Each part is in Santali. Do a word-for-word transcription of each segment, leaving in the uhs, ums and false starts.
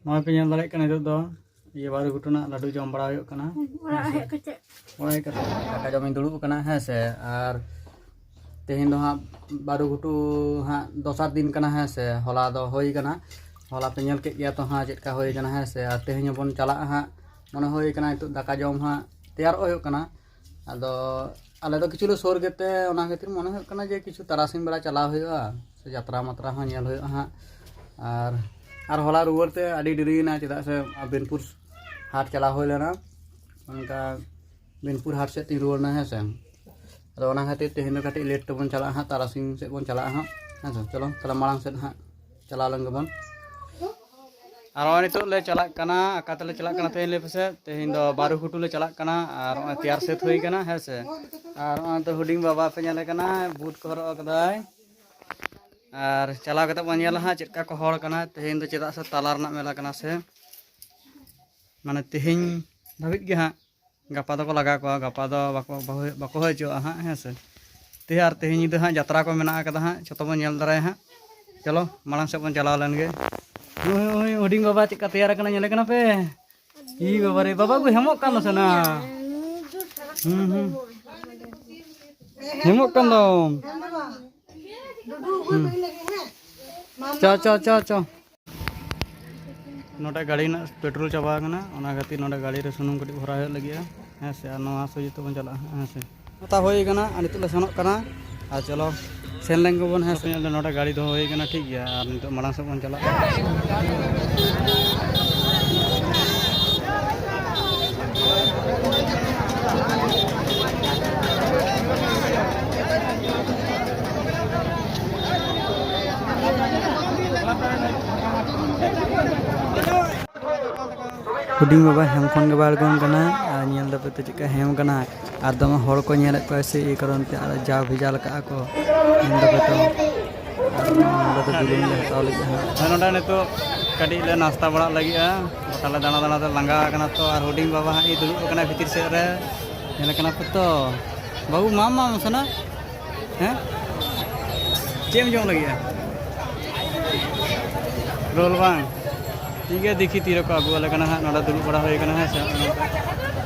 ᱱᱚᱜᱼᱚᱭ ᱯᱮ ᱧᱮᱞ ᱫᱟᱲᱮᱭᱟᱜ ᱠᱟᱱᱟ, ᱱᱤᱛᱚᱜ ᱫᱚ ᱤᱭᱟᱹ ᱵᱟᱹᱨᱩ ᱜᱷᱩᱴᱩ ᱨᱮᱱᱟᱜ ᱞᱟᱹᱰᱩ ᱡᱚᱢ ᱵᱟᱲᱟ ᱦᱩᱭᱩᱜ ᱠᱟᱱᱟ᱾ ᱚᱲᱟᱜ ᱦᱮᱡ ᱠᱟᱛᱮ᱾ ᱚᱲᱟᱜ ᱦᱮᱡ ᱠᱟᱛᱮ ᱫᱟᱠᱟ ᱡᱚᱢᱤᱧ ᱫᱩᱲᱩᱵ ᱟᱠᱟᱱᱟ, ᱦᱮᱸ ᱥᱮ᱾ ᱟᱨ ᱛᱮᱦᱮᱧ ᱫᱚ ᱦᱟᱸᱜ ᱵᱟᱹᱨᱩ ᱜᱷᱩᱴᱩ ᱦᱟᱸᱜ ᱫᱚᱥᱟᱨ ᱫᱤᱱ ᱠᱟᱱᱟ, ᱦᱮᱸ ᱥᱮ᱾ ᱦᱚᱞᱟ ᱫᱚ ᱦᱩᱭ ᱠᱟᱱᱟ, ᱦᱚᱞᱟ ᱯᱮ ᱧᱮᱞ ᱠᱮᱫ ᱜᱮᱭᱟ ᱛᱚ ᱦᱟᱸᱜ ᱪᱮᱫ ᱞᱮᱠᱟ ᱦᱩᱭ ᱠᱟᱱᱟ, ᱦᱮᱸ ᱥᱮ᱾ ᱟᱨ ᱛᱮᱦᱮᱧ ᱦᱚᱸᱵᱚᱱ ᱪᱟᱞᱟᱜᱼᱟ ᱦᱟᱸᱜ, ᱢᱚᱱᱮ ᱦᱩᱭ ᱠᱟᱱᱟ ᱱᱤᱛᱚᱜ ᱫᱟᱠᱟ ᱡᱚᱢ ᱦᱟᱸᱜ ᱛᱮᱭᱟᱨᱚᱜ ᱦᱩᱭᱩᱜ ᱠᱟᱱᱟ᱾ ᱟᱫᱚ ᱟᱞᱮ ᱫᱚ ᱠᱤᱪᱷᱩ ᱞᱮ ᱥᱩᱨ ᱜᱮᱛᱮ ᱚᱱᱟ ᱠᱷᱟᱹᱛᱤᱨ ᱢᱚᱱᱮ ᱦᱩᱭᱩᱜ ᱠᱟᱱᱟ ᱡᱮ ᱠᱤᱪᱷᱩ ᱛᱟᱨᱟᱥᱤᱧ ᱵᱮᱲᱟ ᱪᱟᱞᱟᱣ ᱦᱩᱭᱩᱜᱼᱟ, ᱥᱮ ᱡᱟᱛᱨᱟ ᱢᱟᱛᱨᱟ ᱦᱚᱸ ᱧᱮᱞ ᱦᱩᱭᱩᱜᱼᱟ ᱦᱟᱸᱜ᱾ ᱟᱨ, ᱟᱨ ᱦᱚᱞᱟ ᱨᱩᱣᱟᱹᱲ ᱛᱮ ᱟᱹᱰᱤ ᱰᱮᱨᱤᱭᱮᱱᱟ, ᱪᱮᱫᱟᱜ ᱥᱮ ᱵᱤᱱᱯᱩᱨ ᱦᱟᱴ ᱪᱟᱞᱟᱣ ᱦᱩᱭ ᱞᱮᱱᱟ, ᱚᱱᱠᱟ ᱵᱤᱱᱯᱩᱨ ᱦᱟᱴ ᱥᱮᱫ ᱛᱤᱧ ᱨᱩᱣᱟᱹᱲ ᱮᱱᱟ, ᱦᱮᱸ ᱥᱮ᱾ ᱟᱫᱚ ᱚᱱᱟ ᱠᱷᱟᱹᱛᱤᱨ ᱛᱮᱦᱮᱧ ᱫᱚ ᱠᱟᱹᱴᱤᱡ ᱞᱮᱴ ᱛᱮᱵᱚᱱ ᱪᱟᱞᱟᱜᱼᱟ ᱦᱟᱸᱜ, ᱛᱟᱨᱟᱥᱤᱧ ᱥᱮᱫ ᱵᱚᱱ ᱪᱟᱞᱟᱜᱼᱟ ᱦᱟᱸᱜ, ᱦᱮᱸ ᱥᱮ᱾ ᱪᱚᱞᱚ ᱛᱟᱦᱞᱮ ᱢᱟᱲᱟᱝ ᱥᱮᱫ ᱦᱟᱸᱜ ᱪᱟᱞᱟᱣ ᱞᱮᱱ ᱜᱮᱵᱚᱱ᱾ ᱟᱨ ᱱᱚᱜᱼᱚᱭ ᱱᱤᱛᱚᱜ ᱞᱮ ᱪᱟᱞᱟᱜ ᱠᱟᱱᱟ᱾ ᱚᱠᱟ ᱛᱮᱞᱮ ᱪᱟᱞᱟᱜ ᱠᱟᱱᱟ ᱛᱮᱦᱮᱧ ᱞᱟᱹᱭ ᱯᱮᱥᱮ? ᱛᱮᱦᱮᱧ ᱫᱚ ᱵᱟᱹᱨᱩ ᱜᱷᱩᱴᱩ ᱞᱮ ᱪᱟᱞᱟᱜ ᱠᱟᱱᱟ᱾ ᱟᱨ ᱱᱚᱜᱼᱚᱭ ᱛᱮᱭᱟᱨ ᱥᱟᱹᱛ ᱦᱩᱭ ᱠᱟᱱᱟ, ᱦᱮᱸ ᱥᱮ᱾ ᱟᱨ ᱱᱚᱜᱼᱚᱭ ᱱᱤᱛᱚᱜ ᱦᱩᱰᱤᱧ ᱵᱟᱵᱟ ᱯᱮ ᱧᱮᱞᱮ ᱠᱟᱱᱟ, ᱵᱩᱴ ᱠᱚ ᱦᱚᱨᱚᱜ ᱟᱠᱟᱫᱟᱭ᱾ ᱟᱨ ᱪᱟᱞᱟᱣ ᱠᱟᱛᱮ ᱵᱚᱱ ᱧᱮᱞᱟ ᱦᱟᱸᱜ ᱪᱮᱫ ᱞᱮᱠᱟ ᱠᱚ ᱦᱚᱲ ᱠᱟᱱᱟ ᱛᱮᱦᱮᱧ ᱫᱚ, ᱪᱮᱫᱟᱜ ᱥᱮ ᱛᱟᱞᱟ ᱨᱮᱱᱟᱜ ᱢᱮᱞᱟ ᱠᱟᱱᱟ ᱥᱮ᱾ ᱢᱟᱱᱮ ᱛᱮᱦᱮᱧ ᱫᱷᱟᱹᱵᱤᱡ ᱜᱮ ᱦᱟᱸᱜ, ᱜᱟᱯᱟ ᱫᱚᱠᱚ ᱞᱟᱜᱟ ᱠᱚᱣᱟ, ᱜᱟᱯᱟ ᱫᱚ ᱵᱟᱠᱚ, ᱵᱟᱠᱚ ᱦᱚᱪᱚᱣᱟᱜᱼᱟ ᱦᱟᱸᱜ, ᱦᱮᱸ ᱥᱮ᱾ ᱛᱮ ᱟᱨ ᱛᱮᱦᱮᱧ ᱧᱤᱫᱟᱹ ᱦᱟᱸᱜ ᱡᱟᱛᱨᱟ ᱠᱚ ᱢᱮᱱᱟᱜ ᱟᱠᱟᱫᱟ ᱦᱟᱸᱜ, ᱡᱚᱛᱚ ᱵᱚᱱ ᱧᱮᱞ ᱫᱟᱨᱟᱭᱟ ᱦᱟᱸᱜ᱾ ᱪᱚᱞᱚ ᱢᱟᱲᱟᱝ ᱥᱮᱫ ᱵᱚᱱ ᱪᱟᱞᱟᱣ ᱞᱮᱱ ᱜᱮ᱾ ᱱᱩᱭ, ᱱᱩᱭ ᱦᱩᱰᱤᱧ ᱵᱟᱵᱟ ᱪᱮᱫ ᱞᱮᱠᱟ ᱛᱮᱭᱟᱨ ᱟᱠᱟᱱᱟ, ᱧᱮᱞᱮ ᱠᱟᱱᱟ ᱯᱮ? ᱤ ᱵᱟᱵᱟ ᱨᱮ, ᱵᱟᱵᱟ ᱠᱚ ᱦᱮᱢᱚᱜ ᱠᱟᱱ ᱫᱚ ᱥᱮ ᱱᱟ? ᱦᱩᱸ, ᱦᱩᱸ᱾ ᱦᱮᱢᱚᱜ ᱠᱟᱱ ᱫᱚᱢ᱾ ᱦᱩᱸ᱾ ᱪᱚ, ᱪᱚ, ᱪᱚ, ᱪᱚ᱾ ᱱᱚᱰᱮ ᱜᱟᱹᱰᱤ ᱨᱮᱱᱟᱜ ᱯᱮᱴᱨᱳᱞ ᱪᱟᱵᱟ ᱟᱠᱟᱱᱟ, ᱚᱱᱟ ᱠᱷᱟᱹᱛᱤᱨ ᱱᱚᱰᱮ ᱜᱟᱹᱰᱤ ᱨᱮ ᱥᱩᱱᱩᱢ ᱠᱟᱹᱴᱤᱡ ᱵᱷᱚᱨᱟᱣ ᱦᱩᱭᱩᱜ ᱞᱟᱹᱜᱤᱫᱼᱟ, ᱦᱮᱸ ᱥᱮ᱾ ᱟᱨ ᱱᱚᱣᱟ ᱥᱚᱡᱷᱮ ᱛᱮᱵᱚᱱ ᱪᱟᱞᱟᱜᱼᱟ, ᱦᱮᱸ ᱥᱮ᱾ ᱦᱟᱛᱟᱣ ᱦᱩᱭ ᱟᱠᱟᱱᱟ, ᱟᱨ ᱱᱤᱛᱚᱜ ᱞᱮ ᱥᱮᱱᱚᱜ ᱠᱟᱱᱟ᱾ ᱟᱨ ᱪᱚᱞᱚ, ᱥᱮᱱ ᱞᱮᱱ ᱜᱮᱵᱚᱱ, ᱦᱮᱸ ᱥᱮ᱾ ᱧᱮᱞ ᱫᱚ ᱱᱚᱰᱮ ᱜᱟᱹᱰᱤ ᱫᱚᱦᱚ ᱦᱩᱭ ᱟᱠᱟᱱᱟ, ᱴᱷᱤᱠ ᱜᱮᱭᱟ, ᱟᱨ ᱱᱤᱛᱚᱜ ᱢᱟᱲᱟᱝ ᱥᱮᱫ ᱵᱚᱱ ᱪᱟᱞᱟᱜᱼᱟ᱾ ᱦᱩᱰᱤᱧ ᱵᱟᱵᱟ ᱦᱮᱢ ᱠᱷᱚᱱ ᱜᱮ ᱵᱟᱭ ᱟᱬᱜᱚᱱ ᱠᱟᱱᱟ, ᱟᱨ ᱧᱮᱞ ᱫᱟᱯᱮ ᱛᱚ ᱪᱮᱫᱠᱟ ᱦᱮᱢ ᱠᱟᱱᱟ, ᱟᱨ ᱫᱚᱢᱮ ᱦᱚᱲ ᱠᱚ ᱧᱮᱞᱮᱫ ᱠᱚᱣᱟ ᱥᱮ, ᱮᱭ ᱠᱟᱨᱚᱱ ᱛᱮ ᱟᱨ ᱡᱟ ᱵᱷᱮᱡᱟᱞ ᱠᱟᱜᱼᱟ ᱠᱚ, ᱧᱮᱞ ᱫᱟᱯᱮ ᱛᱚ᱾ ᱟᱨ ᱱᱚᱰᱮ ᱫᱚ ᱵᱩᱞᱩᱝ ᱞᱮ ᱦᱟᱛᱟᱣ ᱞᱟᱹᱜᱤᱫ ᱦᱟᱸᱜ᱾ ᱦᱮᱸ, ᱱᱚᱰᱮ ᱱᱤᱛᱚᱜ ᱠᱟᱹᱴᱤᱡ ᱞᱮ ᱱᱟᱥᱛᱟ ᱵᱟᱲᱟᱜ ᱞᱟᱹᱜᱤᱫᱼᱟ, ᱜᱚᱴᱟ ᱞᱮ ᱫᱟᱬᱟ ᱫᱟᱬᱟ ᱛᱮ ᱞᱟᱸᱜᱟ ᱟᱠᱟᱱᱟ ᱛᱚ, ᱟᱨ ᱦᱩᱰᱤᱧ ᱵᱟᱵᱟ ᱦᱟᱸᱜ ᱤᱧ ᱫᱩᱲᱩᱵ ᱟᱠᱟᱱᱟ ᱵᱷᱤᱛᱤᱨ ᱥᱮᱫ ᱨᱮ, ᱧᱮᱞᱮ ᱠᱟᱱᱟ ᱯᱮ ᱛᱚ᱾ ᱵᱟᱹᱵᱩ, ᱢᱟ, ᱢᱟ, ᱥᱟᱱᱟ᱾ ᱦᱮᱸ? ᱪᱮᱫ ᱮᱢ ᱡᱚᱢ ᱞᱟᱹᱜᱤᱫᱼᱟ? ᱨᱳᱞ ᱵᱟᱝ? ᱴᱷᱤᱠ ᱜᱮᱭᱟ, ᱫᱮᱠᱷᱤ ᱛᱤ ᱨᱮᱠᱚ ᱟᱹᱜᱩ ᱟᱞᱮ ᱠᱟᱱᱟ ᱦᱟᱸᱜ᱾ ᱱᱚᱰᱮ ᱫᱩᱲᱩᱵ ᱵᱟᱲᱟ ᱦᱩᱭ ᱠᱟᱱᱟ, ᱦᱮᱸ ᱥᱮ᱾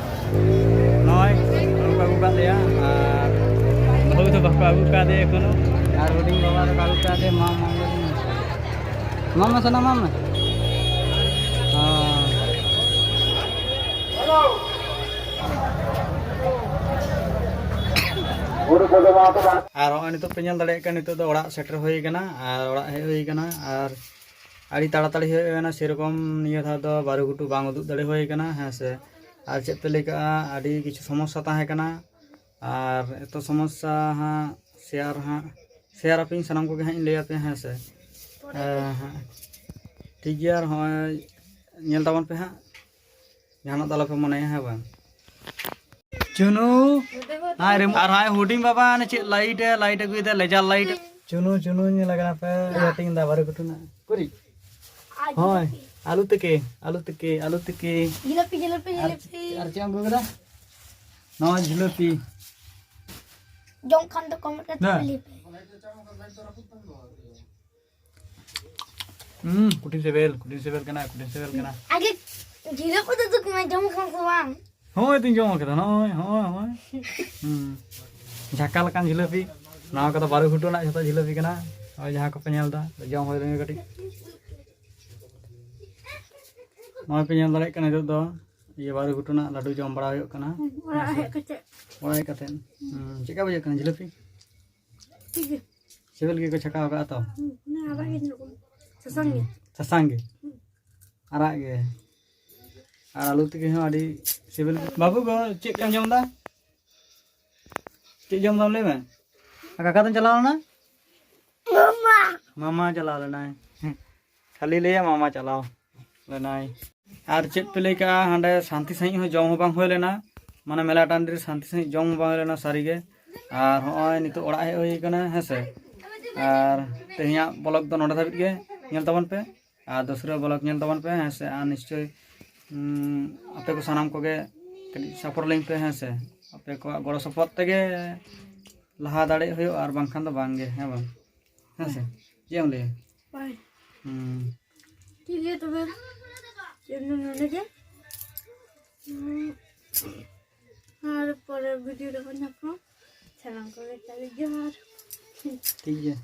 ᱱᱚᱜᱼᱚᱭ ᱵᱟᱹᱦᱩ ᱠᱚ ᱟᱹᱜᱩ ᱠᱟᱜ ᱞᱮᱭᱟ, ᱟᱨ ᱵᱟᱹᱦᱩ ᱫᱚ ᱵᱟᱠᱚ ᱟᱹᱜᱩ ᱠᱟᱫᱮᱭᱟ ᱮᱠᱷᱚᱱᱳ᱾ ᱟᱨ ᱦᱩᱰᱤᱧ ᱵᱟᱵᱟ ᱫᱚᱠᱚ ᱟᱹᱜᱩ ᱠᱟᱫᱮᱭᱟ, ᱢᱟ, ᱢᱟ, ᱢᱟ, ᱢᱟ, ᱢᱟ, ᱥᱟᱱᱟ, ᱢᱟ, ᱢᱟ᱾ ᱦᱮᱸ᱾ ᱟᱨ ᱦᱚᱸᱜᱼᱚᱭ ᱱᱤᱛᱚᱜ ᱯᱮ ᱧᱮᱞ ᱫᱟᱲᱮᱭᱟᱜ ᱠᱟᱱᱟ, ᱱᱤᱛᱚᱜ ᱫᱚ ᱚᱲᱟᱜ ᱥᱮᱴᱮᱨ ᱦᱩᱭ ᱠᱟᱱᱟ, ᱟᱨ ᱚᱲᱟᱜ ᱦᱮᱡ ᱦᱩᱭ ᱠᱟᱱᱟ, ᱟᱨ ᱟᱹᱰᱤ ᱛᱟᱲᱟᱛᱟᱲᱤ ᱦᱮᱡ ᱦᱩᱭᱱᱟ, ᱥᱮᱨᱚᱠᱚᱢ ᱱᱤᱭᱟᱹ ᱫᱷᱟᱣ ᱫᱚ ᱵᱟᱹᱨᱩ ᱜᱷᱩᱴᱩ ᱵᱟᱝ ᱩᱫᱩᱜ ᱫᱟᱲᱮ ᱦᱩᱭ ᱠᱟᱱᱟ, ᱦᱮᱸ ᱥᱮ᱾ ᱟᱨ ᱪᱮᱫ ᱯᱮ ᱞᱟᱹᱭ ᱠᱟᱜᱼᱟ, ᱟᱹᱰᱤ ᱠᱤᱪᱷᱩ ᱥᱚᱢᱚᱥᱥᱟ ᱛᱟᱦᱮᱸ ᱠᱟᱱᱟ, ᱟᱨ ᱮᱛᱚ ᱥᱚᱢᱚᱥᱥᱟ ᱦᱟᱸᱜ ᱥᱮᱭᱟᱨ ᱦᱟᱸᱜ ᱥᱮᱭᱟᱨ ᱟᱯᱮᱭᱟᱹᱧ, ᱥᱟᱱᱟᱢ ᱠᱚᱜᱮ ᱦᱟᱸᱜ ᱤᱧ ᱞᱟᱹᱭ ᱟᱯᱮᱭᱟ, ᱦᱮᱸ ᱥᱮ᱾ ᱦᱮᱸ, ᱦᱮᱸ᱾ ᱴᱷᱤᱠ ᱜᱮᱭᱟ, ᱟᱨ ᱦᱚᱸᱜᱼᱚᱭ ᱧᱮᱞ ᱛᱟᱵᱚᱱ ᱯᱮ ᱦᱟᱸᱜ, ᱡᱟᱦᱟᱱᱟᱜ ᱫᱚ ᱟᱞᱚᱯᱮ ᱢᱚᱱᱮᱭᱟ, ᱦᱮᱸ ᱵᱟᱝ? ᱪᱩᱱᱩ, ᱦᱟᱭ ᱨᱮ, ᱟᱨ ᱦᱟᱭ ᱦᱩᱰᱤᱧ ᱵᱟᱵᱟ, ᱦᱟᱱᱮ ᱪᱮᱫ ᱞᱟᱭᱤᱴ ᱮ, ᱞᱟᱭᱤᱴ ᱟᱹᱜᱩᱭᱮᱫᱟ, ᱞᱮᱡᱟᱨ ᱞᱟᱭᱤᱴ᱾ ᱪᱩᱱᱩ, ᱪᱩᱱᱩ ᱧᱮᱞ ᱟᱠᱟᱱᱟ ᱯᱮ, ᱦᱟᱹᱴᱤᱧ ᱫᱟ ᱵᱟᱨᱮ ᱠᱩᱴᱩᱱᱟ᱾ ᱠᱩᱨᱤ᱾ ᱦᱳᱭ, ᱟᱞᱩ ᱛᱤᱠᱤ, ᱟᱞᱩ ᱛᱤᱠᱤ, ᱟᱞᱩ ᱛᱤᱠᱤ᱾ ᱡᱤᱞᱟᱹᱯᱤ, ᱡᱤᱞᱟᱹᱯᱤ, ᱟᱨ, ᱡᱤᱞᱟᱹᱯᱤ᱾ ᱟᱨ ᱪᱮᱫ ᱮᱢ ᱟᱹᱜᱩ ᱠᱮᱫᱟ? ᱱᱚᱣᱟ ᱡᱤᱞᱟᱹᱯᱤ᱾ ᱡᱚᱢ ᱠᱷᱟᱱ ᱫᱚ comment ᱠᱟᱛᱮ ᱦᱮᱸ᱾ ᱞᱟᱹᱭ ᱯᱮ᱾ ᱦᱩᱸ, ᱠᱩᱴᱷᱤᱱ ᱥᱤᱵᱤᱞ, ᱠᱩᱴᱷᱤᱱ ᱥᱤᱵᱤᱞ ᱠᱟᱱᱟ, ᱠᱩᱴᱷᱤᱱ ᱥᱤᱵᱤᱞ ᱠᱟᱱᱟ᱾ ᱟᱜᱮ ᱡᱤᱞᱟᱹᱯᱤ ᱫᱚ ᱩᱫᱩᱜ ᱢᱮ, ᱡᱚᱢ ᱠᱷᱟᱱ ᱥᱮ ᱵᱟᱝ? ᱦᱳᱭ, ᱛᱚᱧ ᱡᱚᱢ ᱠᱮᱫᱟ, ᱱᱚᱜᱼᱚᱭ, ᱦᱚᱸᱜᱼᱚᱭ, ᱦᱚᱸᱜᱼᱚᱭ᱾ ᱦᱩᱸ᱾ ᱡᱷᱟᱠᱟ ᱞᱮᱠᱟᱱ ᱡᱷᱤᱞᱟᱹᱯᱤ᱾ ᱱᱚᱣᱟ ᱠᱚᱫᱚ ᱵᱟᱹᱨᱩ ᱜᱷᱩᱴᱩ ᱨᱮᱱᱟᱜ ᱡᱷᱚᱛᱚ ᱡᱷᱤᱞᱟᱹᱯᱤ ᱠᱟᱱᱟ᱾ ᱱᱚᱜᱼᱚᱭ ᱡᱟᱦᱟᱸ ᱠᱚᱯᱮ ᱧᱮᱞ ᱮᱫᱟ, ᱡᱚᱢ ᱦᱩᱭ ᱞᱮᱱ ᱜᱮ ᱠᱟᱹᱴᱤᱡ᱾ ᱱᱚᱜᱼᱚᱭ ᱯᱮ ᱧᱮᱞ ᱫᱟᱲᱮᱭᱟᱜ ᱠᱟᱱᱟ, ᱱᱤᱛᱚᱜ ᱫᱚ ᱤᱭᱟᱹ ᱵᱟᱹᱨᱩ ᱜᱷᱩᱴᱩ ᱨᱮᱱᱟᱜ ᱞᱟᱹᱰᱩ ᱡᱚᱢ ᱵᱟᱲᱟ ᱦᱩᱭᱩᱜ ᱠᱟᱱᱟ᱾ ᱚᱲᱟᱜ ᱦᱮᱡ ᱠᱟᱛᱮ᱾ ᱚᱲᱟᱜ ᱦᱮᱡ ᱠᱟᱛᱮ᱾ ᱦᱩᱸ, ᱪᱮᱫ ᱞᱮᱠᱟ ᱵᱩᱡᱷᱟᱹᱜ ᱠᱟᱱᱟ ᱡᱷᱤᱞᱟᱹᱯᱤ? ᱴᱷᱤᱠ ᱜᱮ᱾ ᱥᱤᱵᱤᱞ ᱜᱮᱠᱚ ᱪᱷᱟᱠᱟᱣ ᱠᱟᱜᱼᱟ ᱛᱚ? ᱦᱩᱸ, ᱦᱩᱸ, ᱟᱨᱟᱜ ᱜᱮ ᱧᱮᱞᱚᱜ ᱠᱟᱱᱟ᱾ ᱥᱟᱥᱟᱝ ᱜᱮ᱾ ᱥᱟᱥᱟᱝ ᱜᱮ? ᱦᱩᱸ᱾ ᱟᱨᱟᱜ ᱜᱮ᱾ ᱟᱨ ᱟᱹᱞᱩ ᱛᱤᱠᱤ ᱦᱚᱸ ᱟᱹᱰᱤ ᱥᱤᱵᱤᱞ᱾ ᱵᱟᱹᱵᱩ ᱜᱚ, ᱪᱮᱫ ᱠᱚᱢ ᱡᱚᱢ ᱮᱫᱟ? ᱪᱮᱫ ᱡᱚᱢ ᱫᱟᱢ ᱞᱟᱹᱭ ᱢᱮ? ᱟᱨ ᱠᱟᱠᱟ ᱫᱚᱢ ᱪᱟᱞᱟᱣ ᱞᱮᱱᱟ? ᱢᱟᱢᱟ᱾ ᱢᱟᱢᱟ ᱪᱟᱞᱟᱣ ᱞᱮᱱᱟᱭ᱾ ᱠᱷᱟᱹᱞᱤ ᱞᱟᱹᱭᱟ ᱢᱟᱢᱟ ᱪᱟᱞᱟᱣ ᱞᱮᱱᱟᱭ᱾ ᱟᱨ ᱪᱮᱫ ᱯᱮ ᱞᱟᱹᱭ ᱠᱟᱜᱼᱟ, ᱦᱟᱸᱰᱮ ᱥᱟᱱᱛᱤ ᱥᱟᱺᱦᱤᱡ ᱦᱚᱸ ᱡᱚᱢ ᱦᱚᱸ ᱵᱟᱝ ᱦᱩᱭ ᱞᱮᱱᱟ, ᱢᱟᱱᱮ ᱢᱮᱞᱟ ᱴᱟᱺᱰᱤ ᱨᱮ ᱥᱟᱱᱛᱤ ᱥᱟᱺᱦᱤᱡ ᱡᱚᱢ ᱦᱚᱸ ᱵᱟᱝ ᱦᱩᱭ ᱞᱮᱱᱟ ᱥᱟᱹᱨᱤᱜᱮ᱾ ᱟᱨ ᱦᱚᱸᱜᱼᱚᱭ ᱱᱤᱛᱚᱜ ᱚᱲᱟᱜ ᱦᱮᱡ ᱦᱩᱭ ᱠᱟᱱᱟ, ᱦᱮᱸ ᱥᱮ᱾ ᱟᱨ ᱛᱮᱦᱮᱧᱟᱜ vlog ᱫᱚ ᱱᱚᱰᱮ ᱫᱷᱟᱹᱵᱤᱡ ᱜᱮ, ᱧᱮᱞ ᱛᱟᱵᱚᱱ ᱯᱮ᱾ ᱟᱨ ᱫᱚᱥᱨᱟ vlog ᱧᱮᱞ ᱛᱟᱵᱚᱱ ᱯᱮ, ᱦᱮᱸ ᱥᱮ᱾ ᱟᱨ ᱱᱤᱥᱪᱳᱭ, ᱩᱸ, ᱟᱯᱮ ᱠᱚ ᱥᱟᱱᱟᱢ ᱠᱚᱜᱮ ᱠᱟᱹᱴᱤᱡ support ᱞᱤᱧ ᱯᱮ, ᱦᱮᱸ ᱥᱮ᱾ ᱟᱯᱮ ᱠᱚᱣᱟᱜ ᱜᱚᱲᱚ support ᱛᱮᱜᱮ ᱞᱟᱦᱟ ᱫᱟᱲᱮ ᱦᱩᱭᱩᱜᱼᱟ, ᱟᱨ ᱵᱟᱝᱠᱷᱟᱱ ᱫᱚ ᱵᱟᱝ ᱜᱮ, ᱦᱮᱸ ᱵᱟᱝ? ᱦᱮᱸ ᱥᱮ? ᱪᱮᱫ ᱮᱢ ᱞᱟᱹᱭᱟ? ᱵᱟᱭ᱾ ᱦᱩᱸ᱾ ᱴᱷᱤᱠ ᱜᱮᱭᱟ ᱛᱚᱵᱮ, ᱛᱮᱦᱮᱧ ᱫᱚ ᱱᱚᱰᱮ ᱜᱮ᱾ ᱦᱩᱸ, ᱟᱨ ᱯᱚᱨᱮᱨ ᱵᱷᱤᱰᱤᱭᱳ ᱨᱮᱵᱚᱱ ᱧᱟᱯᱟᱢᱟ᱾ ᱥᱟᱱᱟᱢ ᱠᱚᱜᱮ ᱛᱟᱦᱞᱮ ᱡᱚᱦᱟᱨ᱾ ᱴᱷᱤᱠ ᱜᱮᱭᱟ᱾